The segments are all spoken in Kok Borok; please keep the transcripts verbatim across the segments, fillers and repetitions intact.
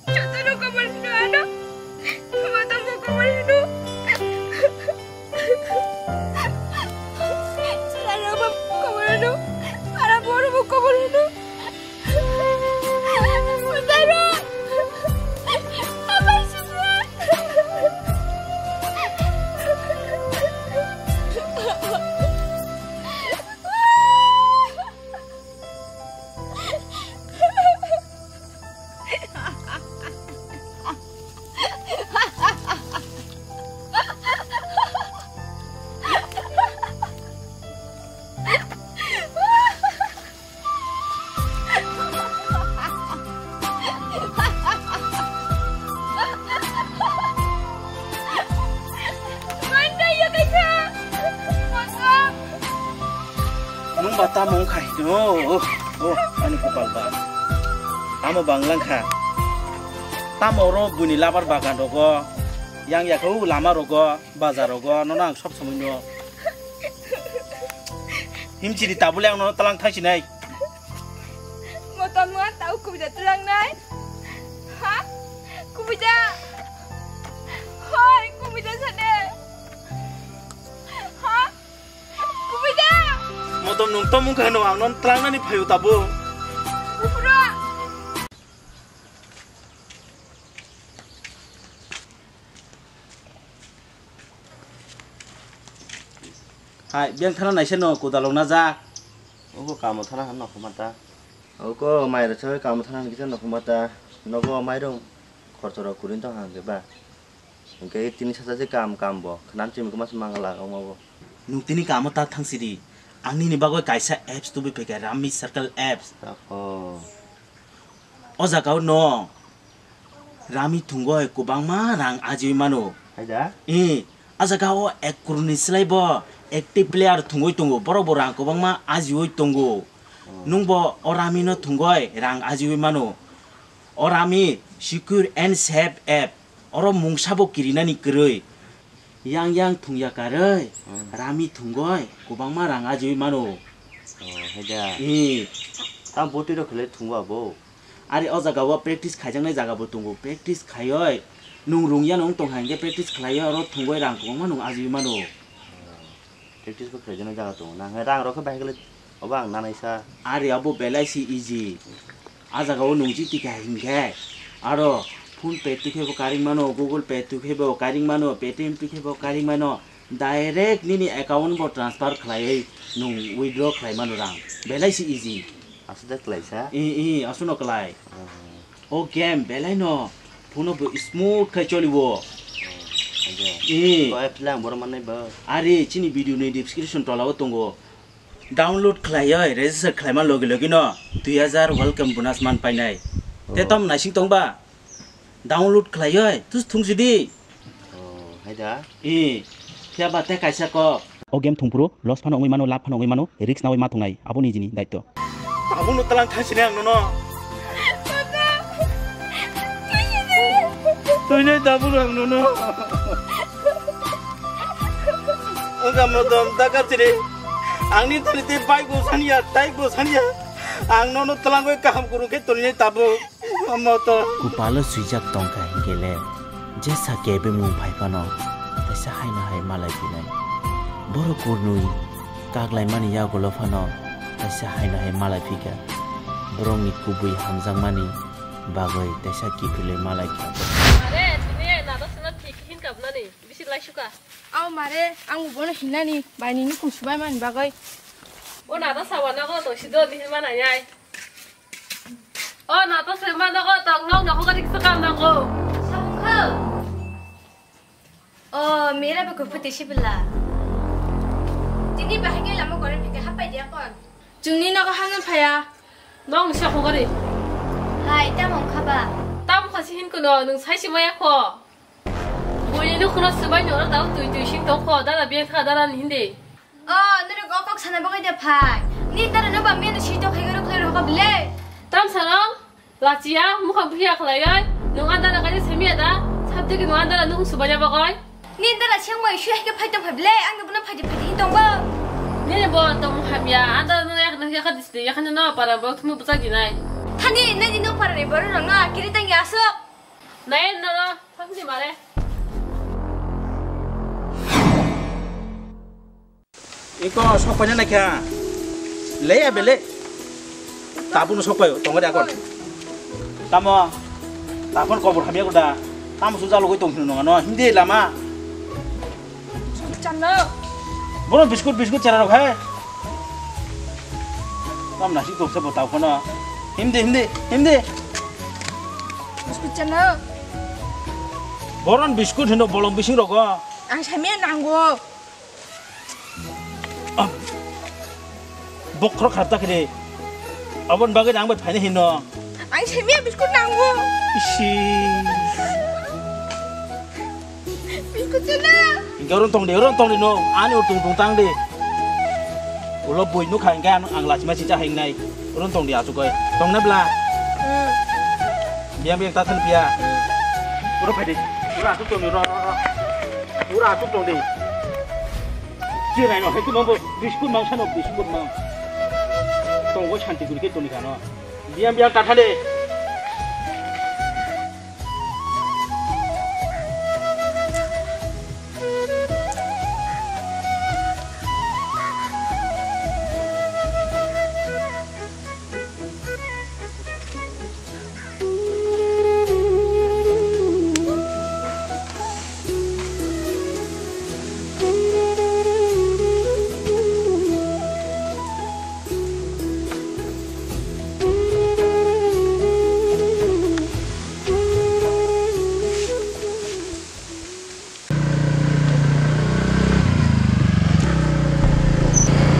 Jotono kobor hino ano. Motom bo kobor hino. Chwrairok bo kobor hino. Para boro bo kobor hino. Udairok. Abai sisya. Nwng ba tamo wngkha hino, oh, oh, ani kopal ba. Tamo banglang kha. Tamo oro buini labar bagan rogo, yang yakho lama rogo, bazar rogo, nono ang sob somoi no. Himchiri tabule ang nono talang thangsinai. Motom nwng tau kubui da talang nai. Ha? Kubui da. Hoi, kubui da sade. Ha? Kubui da. Motom nwng tomung kha hino ang nono talang nani phaio tabo. Upro. Hai, biyang thana naisano kodalok najak. Oko kamo thana han nokho mata. Oko mairok sawi kamo thana han kisa nokho mata. Nogo mairung khorchorok kurin tong hang khe ba. Hwnkhe tini sacha se kam, kam bo. Khwnam chimi khe masa mangala wngma bo. Nwng tini kamo ta thang sidi. Ang nini bagwi kaisa apps tubui phaikha, Rummy Circle apps. Oho. O jaga o no Rummy thwngwi kwbangma rang ajiwi mano. Hai da? Ee, a jaga o ek crore ni slai bo active player thwngwi tongo, borok bo rang kwbangma ajiwi tongo. Oh. Nwng bo o Rummy no thwngwi rang ajiwi mano. O Rummy secure and safe app. Oro mungsa bo kirinani kwrwi. Yang yang thwngya karwi, hmm, Rummy thwngwi kwbangma rang ajiwi mano. Oh, hai da. Ee. Tamo bwtwi rok khe le thwngba bo? Are o jaga o practice khaijaknai jaga bo tongo. Practice khaiwi nwng rungya no wng tong hai hwnkhe practice khlaiwi oro thwngwi rang kwbangma nwng ajiwi mano. Practice bo khlaijaknai jaga tongo. Nang hai rang rok khe bahai khe le obo ang nanai sa. Are abo belai si easy. A jaga o nwng jiti kha hinkhe aro PhonePe twi khe bo karing mano, Google Pay twi khe bo karing mano, Paytm twi khe bo karing mano. Direct nini account bo transfer khlaiwi nwng withdraw khlai mano rang. Belai si easy. Aswk da kwlaisa? Ee, ee, aswkno kwlai. Oh. O game belai no phone bo smooth khai choli o. Aja. Ee. Ko app lang borok manai ba. Are chini video ni description tola o tongo. Download khlaioi register khlaima logi logi no dui hajar welcome bonus man painai. Te, oh, tom naising tong ba? Download khlaioi tus thung sidi. Oh, hai da. Ee. Phiya ba te kaisa kok. O game thwngphuru loss phano wngwi mano, lab phano wngwi mano, risk nawi ma thwngnai, abo nijini daityo. Tabukno tlang thang sini ang nono. Tuinai tabukno ang nono. Wngkha motom da kapchiri. Angni thani tei bike bo saniya, tai bo saniya. Ang nono tlangwi kaham kurung khe tonini tabuk. Omo to. Kupalo swijak tongkha hinkhe le, jesa kebengmung phai phano, teisa haino hai malai phinai. Borok kurnwi kaklaimani yagulo phano, teisa haino hai malai phikha. Borokni kubui hamjakmani bagwi teisa kiphilwi malai kha. Are, tini nato sano thik hin kapnani, bisi laisuka. Aw mare, ang bono hinani, bai nini kum subai mani bagwi. O nato sawa nago to sido ni hin mana yai. O, nato se ma nogo tong, nok nogo gari kisa kam nango. Sabukho. O, mera be kupu tisi bela. Tini bahai ke lama gore phike hapai dia kon. Chungni nogo hamna phaya. Nong ni sakho gari. Hai, tamo khaba. Tamo khasi hin kono, nung sai si maya kho. Buini nukhungno swbai noro tao twi twi sing tong kho, dada beng kha, dada ni hindi. O, norok o kok sana bagwi de phai. Ni dada no ba meno si tong khai garo khlai rokha bile. Tam sarong, lachiya, mukha buhiya khlai gai. Nung andara kaje semiya da, sabte ki nung andara nukhung swbai ya bagwi. Ni dada seng bai sui hai ke phai tong phai bile, ang no bono phai di phai di hin tong bo. Nini bo tong hamya, andara nung yak nung yak dis de, yak no para bo thumu bwsa di nai. Thani, nini nokpharani bororokno kiri tangya aswk. Nai, nono, thangdi mare. Iko sok paina naikha. Le ya bele. Tabuk no sok paio, tongo de akon. Tamo. Takon kobor hamya ko da. Tamo suja logoi tong hino no. Hindi lama. Chano. Bono biskut, biskut chara rok hai. Tam nasi tong se botao kono. Hindi, hindi, hindi. Biskut chano. Boron biskut hino bolong bising rogo. Ang samya nango. Ah. Bokhorok kharta khe de. Aboni bagwi nang bai phaina hino. Ang semiya biskut nango. Isi. Biskut chana. Hingke oron tong de, oron tong de no. Ani ur tung tung tang de. Ulo bui nukha hingke ang, ang lachima chicha hingnai. Oron tong de achukoi. Tong na bla. Hmm. Biang biang ta than pia. Uro phai de. Uro achuk tong de, ro, ro, ro. Uro achuk tong de. Chirai no, haitu mambo biskut mang sano, biskut mang. Tongo shanti guri ke toni kano. Biang biang ta thale.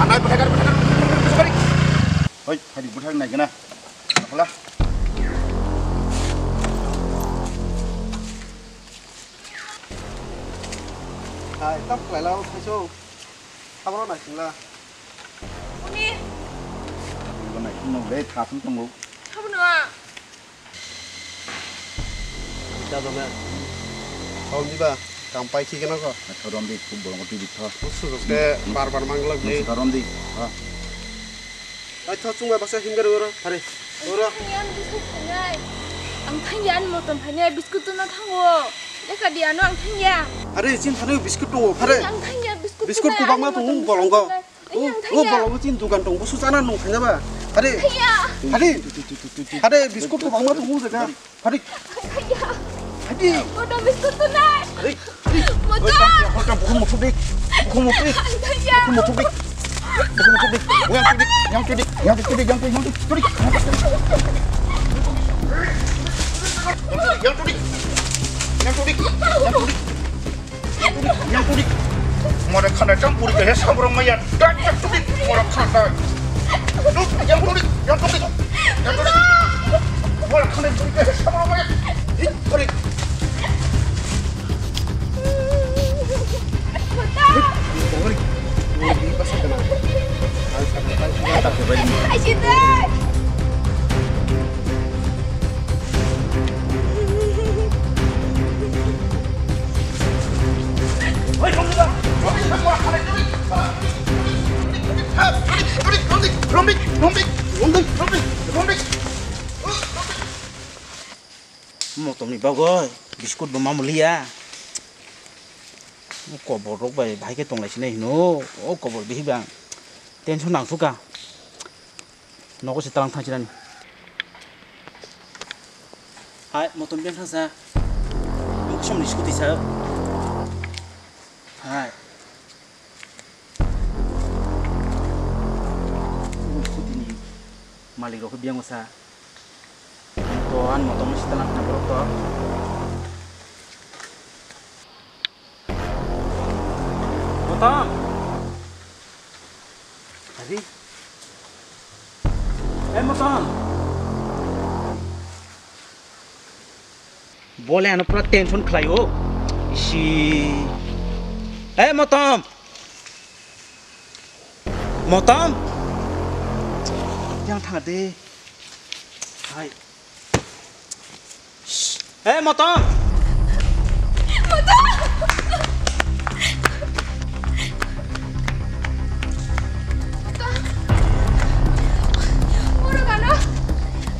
Anai bwthai kar, bwthai kar, bwthai kar, bwthai kar. Hoi, hari bwthai nai gana. Apola. Hai, tam khlai lao, thaiso. Tabro nai singla. Uni. Tabro nai singla, le, thasung tongo. Tabro na. Tabro na. Hom diba, kam pai thik na ko. Acha rom di, khub bolong twi di tho. Musu ke bar bar manglak di. Musu rom di. Ha. Ai tho chungba baksa himgar oro. Hari. Oro. Ang thangya, ang biskut thangnai. Ang thangya, ang motom phainai, biskut tuna thango. Eka di ano ang thangya. Hari, chin thani biskut tongo, hari. Ang thangya, biskut. Biskut kubangma tongo bolongo. Ang thangya. O bolongo chin dukan tongo, busu chana nung thangya ba. Hari. Thangya. Hari. Hari, biskut kubangma tongo jaga. Hari. Thangya. Hari. Motom biskut tuna. Hari. Motom. Hoi, tam, hoi, tam, bukhung muthuk dik. Bukhung muthuk dik. Ang thangya. Bukhung muthuk dik. Bukhung muthuk dik. Yang tudik, yang tudik, yang tudik, yang tudik, yang tudik, tudik. Yang tudik, yang tudik, yang tudik, yang tudik. Yang tudik. Mora khana chang puri kahe sabrong maya. Yang tudik, yang tudik, yang tudik. Mora khana puri kahe sabrong maya. Hit, puri. Motom ni bagwi biskut bo ma muliya. O kobor rok bai bahai khe tong lai sinai hino. O kobor bihik bang tension nang thuk kha. Nogo se talang thang sinani. Hai, motom beng thang sa. Moksom ni scooty sa. Hai. Scooty ni malik rok biang sa. To, ani motom ni sita lang khna borok to. Motom. Hari. Eh, motom. Bole ano pura tension khlaio. Isi. Eh, motom. Motom. Yang thang de. Hai. Eh, motom. Motom. Motom. Oro gana.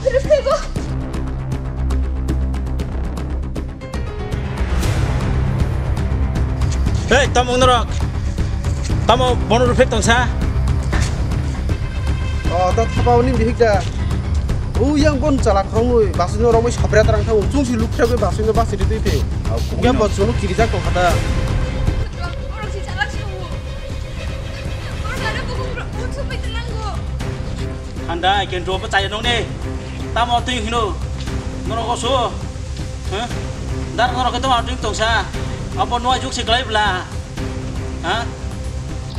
Terus Hei, tamo wng norok? Tamo bono rwphek tongsa? O, ta thapa oni bihik da. U yang bon chala khoroknwi basino romwi sapra tarang thango. Chwngsi lukhragwi basino basi ritwi phi. Au, yang bo chwngno kirijak tongkha da. Borok si chalak si tongo. Borok ada bukhuk rok, bukhuk sumpai twnango. Handa, kentro bo chaya nongni. Tamo twi hino. Norok oso. Huh? Dar norok khe tamo twi tongsa. Abo nuai juk si klai bla. Ha?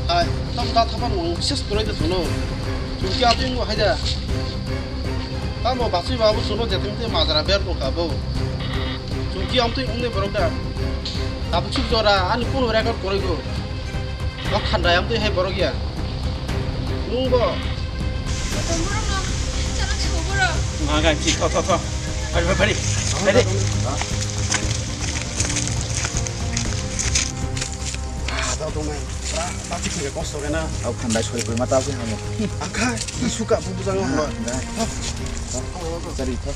Hai, tam da thapa mo ses turai da suno. Chungki atwi ngo haida. Tamo basui babu suno jetim te majara ber ko kabo. Chungki amtwi ungne borok da. Tabuk suk jora ani phone record koroi go. Wak khandai amtwi hai borok ya. Nung bo. Borok no chala chho borok. Ma ga chi tho tho tho. Pari pari pari. Pari. Ah, tao tong nai. Pra, ta chik khe kosto kena. Au khandai soi koi ma ta si hamo. Akhai, suka bu bujang ma. Chari tho.